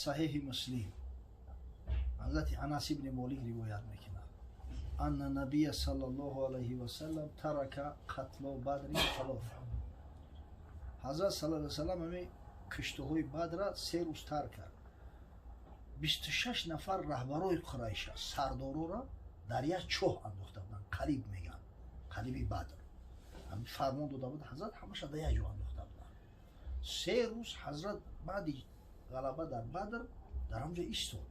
Саҳеҳи Муслим ҳазрати Анас ибни Молик ривоят мекунад: анна набия саллаллоҳу алайҳи васаллам тарака қатло бадри салофа. Ҳазрат саллаллоҳу алайҳи васаллам ҳамин киштиҳои Бадра 3 рӯз тарк кард. 26 нафар раҳбарои Қурайша, сардорора дар як чоҳ андохта буданд. Қариб меган, қариби Бадр фармон дода буд ҳазрат, ҳамаша дар як ҷо андохта буданд. 3 рӯз ҳазрат баъди ғалаба дар Бадр дар ҳамҷо истод.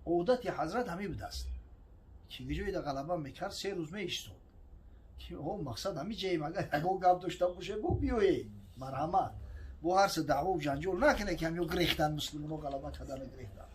Одати ҳазрат ҳамин будааст, ки ҷое да ғалаба мекард, 3 рӯз меистод, ки мақсад ҳамин ҷаем, агар ягон гап дошта боше, бо биёе, марҳамат, бо ҳар се даъвову ҷанҷол накунед, ки ҳамё гирехтан, муслимоно ғалаба кардана гирехтан.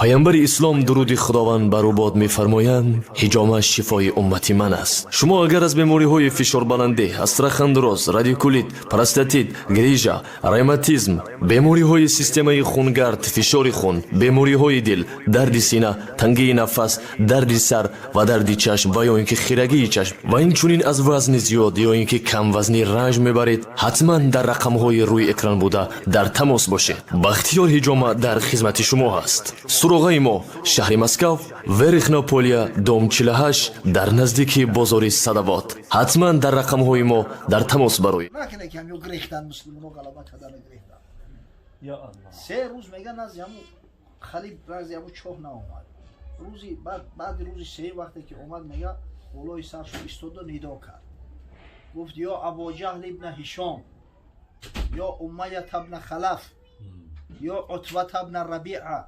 Паямбари ислом, дуруди Худованд бар ӯ бод, мефармоянд: «Ҳиҷома шифои уммати ман аст». Шумо агар аз бемориҳои фишорбаландӣ, остеохондроз, радикулит, простатит, грижа, ревматизм, бемориҳои системаи хунгард, фишори хун, бемориҳои дил, дарди сина, тангии нафас, дарди сар ва дарди чашм ва ё ин ки хирагии чашм ва инчунин аз вазни зиёд ё ин ки камвазнӣ ранҷ мебаред, ҳатман дар рақамҳои рӯи экран буда дар тамос бошед. Бахтиёр Ҳиҷома дар хизмати шумо ҳаст. Суроғаи мо: шаҳри Москав, Верхнее Поле, дом 48, дар наздики бозори Садовод. Ҳатман дар рақамҳои мо дар тамос бароед. Накунед, ки ҳамё гирехтан, муслимоно ғалаба кардана гирехтан. 3 рӯз мега назди ҳаму халиб, назди ҳаму чоҳ наомад. Рӯзи баъд, баъди рӯзи сеюм, вақте ки омад, мега, болои саршо истоду нидо кард, гуфт: «Ё Абуҷаҳл ибна Ҳишом, ё Умайята бна Халаф, ё Утбата бна Рабиа,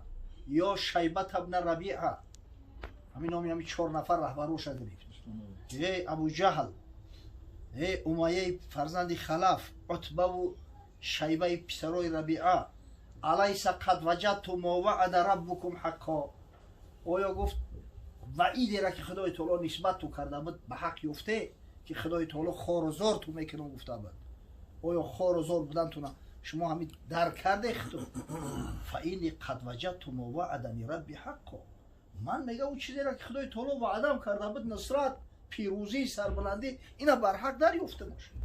ё Шайбата бна Рабиа». Ҳамин номи ҳамин чор нафар раҳбароша гирифт: «Эй Абуҷаҳл, эй Умайяи фарзанди Халаф, Утбаву Шайбаи писарои Рабиа, алайса қад ваҷадту мо ваъада раббукум ҳаққо?» Оё, гуфт, ваъидера, ки Худои таоло нисбат ту карда буд, ба ҳақ ёфте, ки Худои таоло хору зор ту мекунам гуфта буд? Оё хору зор будантуна шумо ҳамин дарк карде худо? Фа инни қад ваҷадту мо ваъадани рабби ҳаққо. Ман, мега, ӯ чизеро, ки Худои таоло ваъдам карда буд, нусрат, пирӯзӣ, сарбаландӣ, ина барҳақ дарёфта бошад.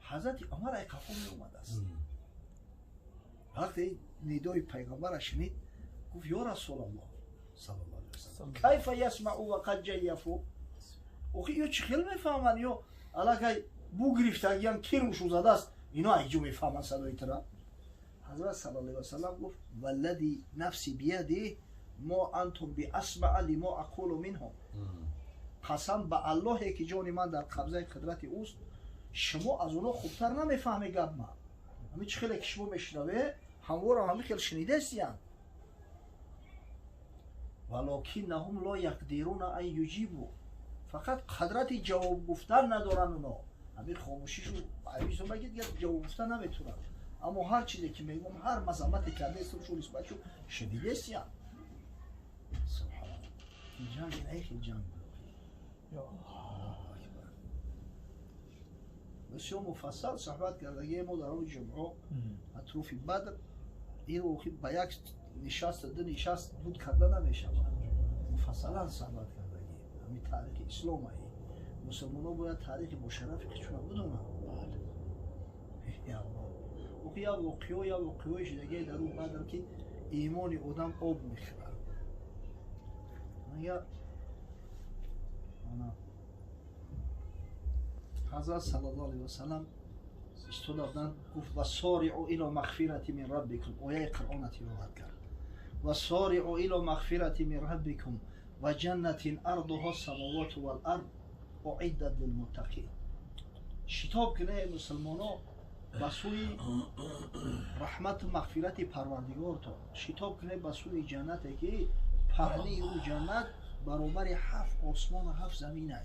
Ҳазрати Умар ай қафо меомадааст. Вақте нидои пайғамбара шунид, гуфт: «Ё Расулаллоҳ саллаллоҳу алайҳи васаллам, кайфа ясмау ва қад ҷайяфу? Охи ё чӣ хел мефаҳманд? Ё аллакай бу гирифтагиям, кирмшу задааст, ино айҷо мефаҳманд садои тира?» Ҳазрат саллаллоҳу алайҳи васаллам гуфт: «Валлади нафси бияди, мо антум биасмаа лимо ақулу минҳум. Қасам ба Аллоҳе, ки ҷони ман дар қабзаи қудрати ӯст, шумо аз онҳо хубтар намефаҳме гап ма. Ҳамин чӣ хеле ки шумо мешунаве, ҳамвора ҳамин хел шунидастиянд. Валокиннаҳум ло яқдируна ан юҷибу, фақат қадрати ҷавоб гуфтан надоранд оно. Ҳамин хомӯшишу ҳисобаки дигар ҷавоб гуфтан наметавонанд, аммо ҳар чизе ки мегӯм, ҳар мазаммате кардаистам, шу нисбатшу шунидестиянд». Субҳаналлоҳ, ин ҷанг ин хел ҷанг буд. Акбар! Бисёр муфассал суҳбат кардагие мо дар он ҷумъо атрофи Бадр. Ин охи ба як нишаст, ду нишаст буд карда намешавад. Муфассалан суҳбат кардагӣ. Ҳамин таърихи ислом аи мусулмонҳо бояд таърихи бошарафи хичуна бидонанд. Охи як воқео, як воқеои шидагие дар ӯ Бадр, ки имони одам об мехӯрад. Мега, ана ҳазрат саллаллоҳу алайҳи васаллам истода буданд, гуфт: «Васориъу ило мағфирати мин раббикум». Ояи Қуръона тиловат кард: «Васориъу ило мағфирати мин раббикум ва ҷаннатин ардуҳо самовоту вал ард уиддат лилмуттақин». Шитоб кунед, мусулмоно, ба сӯи раҳмату мағфирати Парвардигортон. Шитоб кунед ба сӯи ҷаннате, ки паҳнии ӯ ҷаннат баробари ҳафт осмону ҳафт заминай,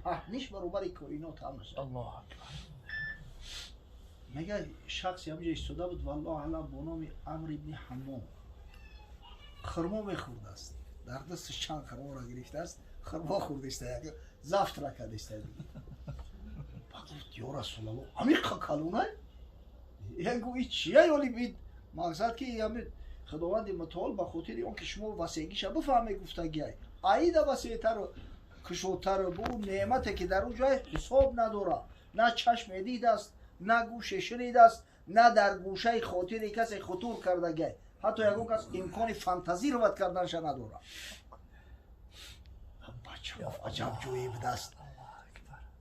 паҳниш баробари коинот ҳамаст. Аллоҳ акбар! Мега, шахсе ҳамҷа истода буд, валлоҳ алам, бо номи Амр ибни Ҳаммом. Хурмо мехӯрдааст, дар дасташ чанд хурморо гирифтааст, хурмо хӯрдиста, завтрак кардиста. Ба гуфт: «Ё Расулаллоҳ, амиқа калунай?» Як гуфт: «И чия?» Ёли бид мақсад, ки ами Худованди мутаол ба хотири он ки шумо васегиша бифаҳме гуфтагиай, аида васеътару кушодтару бу неъмате, ки дар он ҷой ҳисоб надорад, на чашме дидааст, на гӯше шунидааст. на дар гӯшаи хотири касе хутур кардагай, ҳатто ягон кас имкони фантазировать карданша надорад. Бача аҷаб ҷое будааст.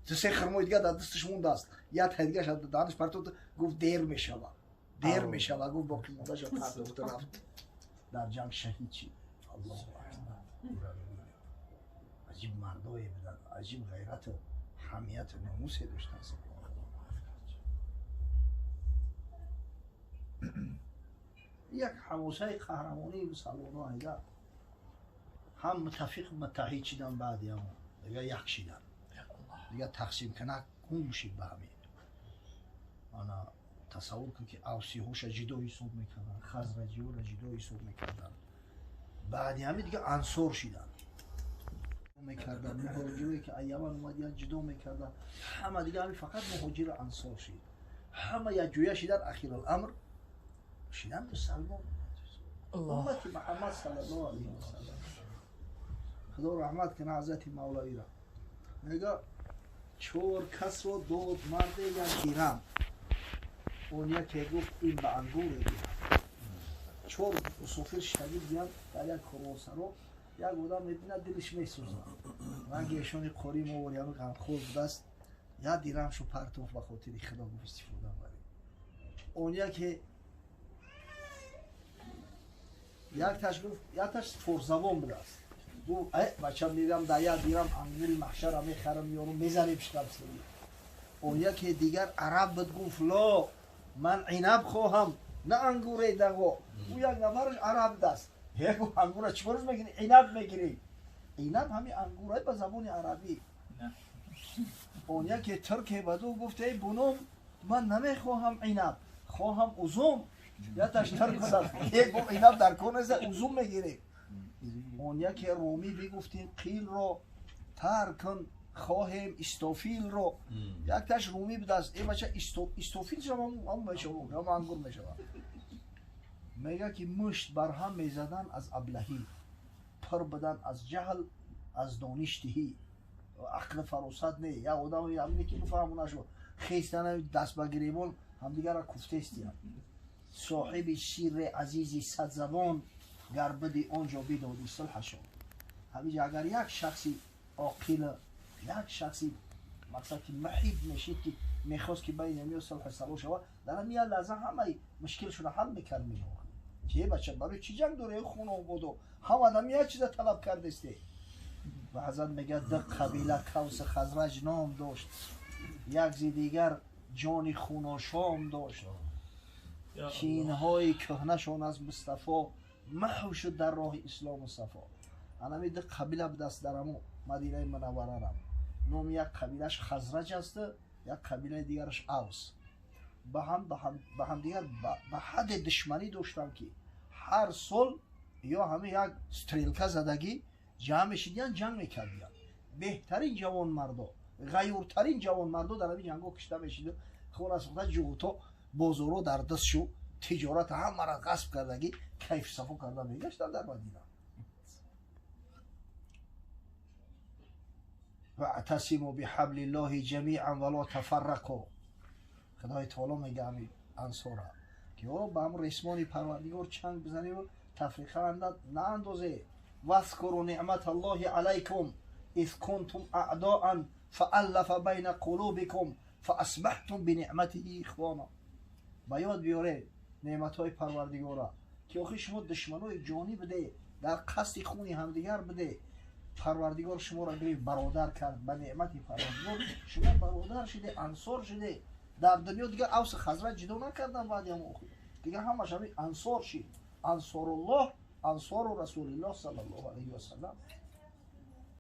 Се хурмои дига дар дасташ мондааст, як тай дигаша даҳанаш партофт, гуфт дер мешавад, дер мешавад, гуфт боқӣ мондаша партофт, рафт дар ҷанг шаҳид шид. Аллоҳу акбар! Аҷиб мардое буданд, аҷиб ғайрату ҳамияту номусе доштанд. Як ҳавосаи қаҳрамонии мусалмоно айда ҳам муттафиқ муттаҳид шидан, баъди ҳамон дига як шидан, дига тақсимкунак гум шид ба ҳамин. Ана тасаввур кун, ки авсиҳоша ҷидо ҳисоб мекарданд, хазраҷиҳоро ҷидо ҳисоб мекарданд. Баъди ҳамин дига ансор шиданд мекарданд, муҳоҷирое ки аз Яман омадиянд ҷудо мекарданд. Ҳама дига ҳамин фақат муҳоҷиру ансор шид, ҳама якҷоя шиданд, ахируламр шиданд мусалмон, уммати Муҳаммад саллаллоҳу алайҳи васаллам. Худо раҳмат кунад ҳазрати Мавлавиро. Мега чор касро дод марде як дирам, он яке гуфт ин ба ангуре диҳам. Чор мусофир шиштагӣ будиянд дар як корвонсаро. Як одам мебинад, дилиш месӯзад, ранги эшони қори мовориями ғамхӯр будааст. Як дирамшу партофт, ба хотири Худо гуфт истифода барем. Он яке якташ гуфт, якташ форсзабон будааст, гуфт бача мерам дар як дирам ангури маҳшара мехарам, меёрам, мезанем шикамсерӣ. Он яке дигар араб буд, гуфт ло, ман инаб хоҳам, на ангуре дағо. Ӯ як нафараш араб даст, гуфт ангура чӣ корш мекунӣ, инаб мегирӣ. Инаб ҳами ангура ба забони арабӣ. Он яке турке баду гуфт эй буном, ман намехоҳам инаб, хоҳам узум. Яташ турк будааст, гуфт инаб дар кор нест, узум мегирӣ. Он яке румӣ бигуфтим қилро тар кун, хоҳем истофилро. Якташ румӣ будааст, э бача истофил ҳам мешавад, ҳам ангур мешавад. Мега ки мушт барҳам мезадан аз аблаҳӣ, пур будан аз ҷаҳл, аз дониш диҳӣ, ақли фаросат не. Як одам ҳамине ки бифаҳму нашуд, хестана даст ба гиребон ҳамдигарро куфтестиянд. Соҳиби сирри азизи садзабон, гар биди он ҷо бидоди сулҳашон. Ҳамиҷа агар як шахси оқил, як шахси мақсад ки муҳиб мешид, ки мехост ки байни ҳамиё сулҳу сало шавад, дар ҳамин як лаҳза ҳамаи мушкилшонро ҳал мекард. Мегӯяд ки бача барои чӣ ҷанг дорӣ, хунободо ҳам одам як чиза талаб кардесте. Ва ҳазрат мегӯяд ду қабила Кавси Хазраҷ ном дошт, як зи дигар ҷони хуношом дошт. Кинҳои кӯҳнашон аз Мустафо маҳв шуд дар роҳи ислому сафо. Анами ду қабила будаст дар ҳамо Мадинаи Мунавварарам. Номи як қабилаш Хазраҷ аст, як қабилаи дигараш Авс. Ба ҳамдигар ба ҳадде душманӣ доштанд, ки ҳар сол ё ҳама як стрелка задагӣ ҷамъ мешидиянд, ҷанг мекардиянд. Беҳтарин ҷавонмардо, ғайюртарин ҷавонмардо дар ҳамин ҷангҳо кушта мешиду хонасохта ҷуғуто бозоро дар даст шу, тиҷорат ҳамаро ғасб кардагӣ, кайф сафо карда мегаштанд дар Мадина. Ваътасиму биҳаблиллоҳи ҷамиан вало тафаррақу. Худои таоло мега ҳами ансора ки о ба ҳамн ресмони Парвардигор чанг бизаневу тафриқа наандозе. Вазкуру неъматаллоҳи алайкум из кунтум аъдоан фааллафа байна қулубикум фаасбаҳтум бинеъматиҳи ихвона. Ба ёд биёре неъматҳои Парвардигора, ки охир шумо душманои ҷонӣ буде, дар қасди хуни ҳамдигар буде, Парвардигор шуморо гирифт бародар кард. Ба неъмати Парвардигор шумо бародар шуде, ансор шуде. Дар дунё дигар Авси Хазраҷ ҷудо накардан баъди ҳам охир. Дигар ҳамаш ҳамин ансор шид. Ансоруллоҳ, ансору Расулиллоҳ саллаллоҳу алайҳи васаллам.